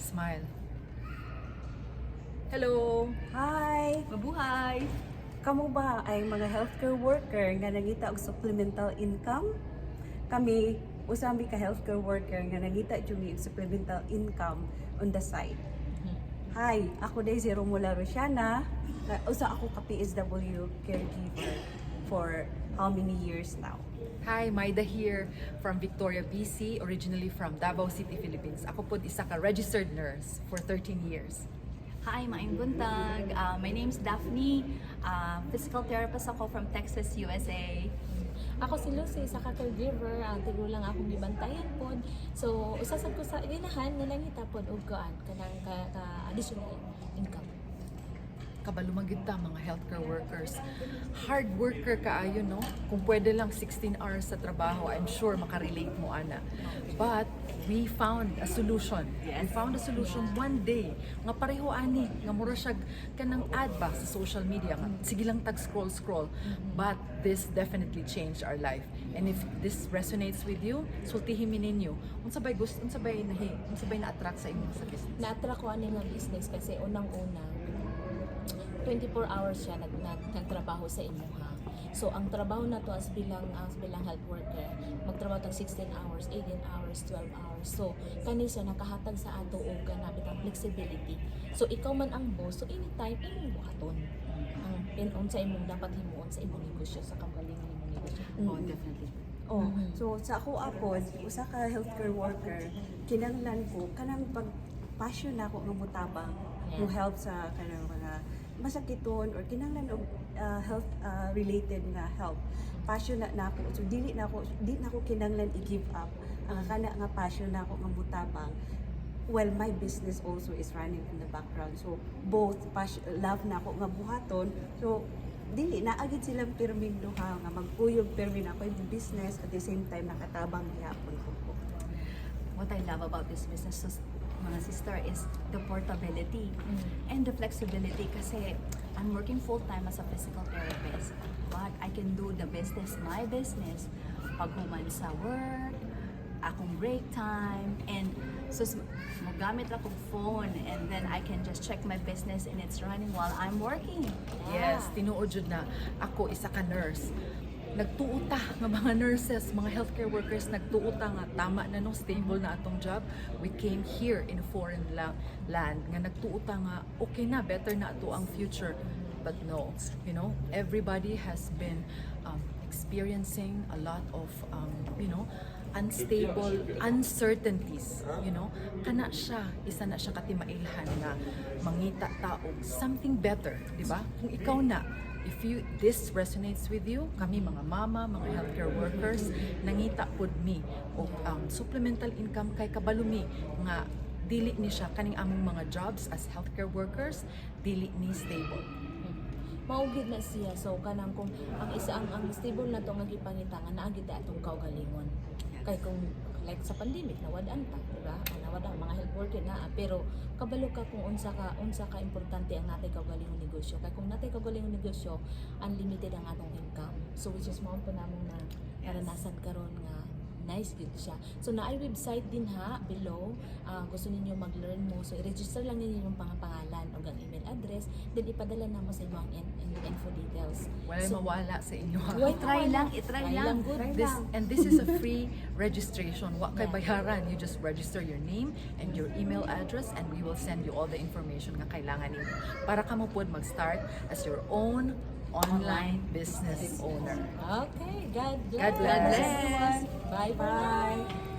Smile. Hello! Hi! Mabuhay! Kamo ba ay mga healthcare worker nga nangita og supplemental income? Kami, usa mi ka healthcare worker nga nangita jud mi og supplemental income on the side. Hi, ako diay si Romula Rosiana. Usa ako ka PSW caregiver for how many years now? Hi, Maida here from Victoria, BC, originally from Davao City, Philippines. Ako po isa ka registered nurse for 13 years. Hi, maayong buntag. My name's Daphne. Physical therapist ako from Texas, USA. Ako si Lucy, isa ka caregiver, ang tigulang akong gibantayan pod. So, usa sad ko sa ginahan nga nangita pod og kuan kanang ka additional income. Kabalo man gyud ta mga healthcare workers. Hard worker kaayo, no? Kung pwede lang 16 hours sa trabaho, I'm sure makarelate mo ana. But we found a solution. We found a solution one day nga pareho ani nga mura siya kanang ad ba sa social media nga sige lang tag scroll scroll. But this definitely changed our life. And if this resonates with you, sultihi mi ninyo. Unsa bay gusto, unsa bay nahi, unsa bay na-attract sa inyo sa business? Na-attract ko ani nga business kasi unang-una, 24 hours siya nagtrabaho sa imuha. So ang trabaho na to as bilang health worker, magtrabaho tag 16 hours, 18 hours, 12 hours. So kani siya nakahatag sa ato og kana bitang flexibility. So ikaw man ang boss, so anytime imong buhaton ang unsa imong dapat himuon sa imong negosyo, sa kaugalingon imong negosyo. Oh, definitely. Oh, so sa ako apod, usa ka healthcare worker, kinanglan ko kanang pag passion nako nga motabang, mo help sa kanang mga masakiton or kinanglan og health related nga help. Passion na nako. So dili na ako kinanglan i-give up ang kana nga passion nako nga motabang while my business also is running in the background. So both passion, love na ako nga buhaton. So dili na agad silang pirming duha nga magkuyog pirmi na ako yung business, at the same time nakatabang gihapon ko. What I love about this business, mga sister, is the portability and the flexibility kasi I'm working full-time as a physical therapist, but I can do the business, my business, pag human sa work, akong break time, and so mogamit akong phone and then I can just check my business and it's running while I'm working. Yes, tinuod jud na ako isa ka nurse. Nagtuo ta nga mga nurses, mga healthcare workers, nagtuo ta nga tama na, no, stable na atong job. We came here in foreign land nga nagtuo ta nga okay na, better na ato ang future. But no, everybody has been experiencing a lot of unstable uncertainties. Kana siya, isa na siya katimailhan nga mangita ta og something better, di ba? Kung ikaw na, if you this resonates with you, kami mga mama, mga healthcare workers, nangita pud mi og supplemental income kay kabalo mi nga dili ni siya kaning among mga jobs as healthcare workers, dili ni stable. Mao gyud na siya. So kanang kung ang isa ang stable na to nga gipangita nga naa gyud atong kaugalingon. Kay kung like sa pandemic, nawad-an ta, di ba? Ah, nawad-an mga health worker na, pero kabalo ka kung unsa ka importante ang natay kaugalingong negosyo. Kay kung natay kaugalingong negosyo, unlimited ang atong income. So which is mao po namong na naranasan karon nga nice gyud siya. So naay website din ha below. Ah, gusto ninyo mag-learn mo. So i-register lang ninyo yung pangalan o ang email address, then ipadala namo sa inyo ang info details. Wala So, mawala sa inyo, ha? Wala I-try mawala. lang, i-try Try lang. lang good. Try This lang. and this is a free registration. Wa kay bayaran. You just register your name and your email address and we will send you all the information nga kailangan ninyo para kamo pod mag-start as your own online business owner. Okay, God bless. God bless. Bye bye. Bye.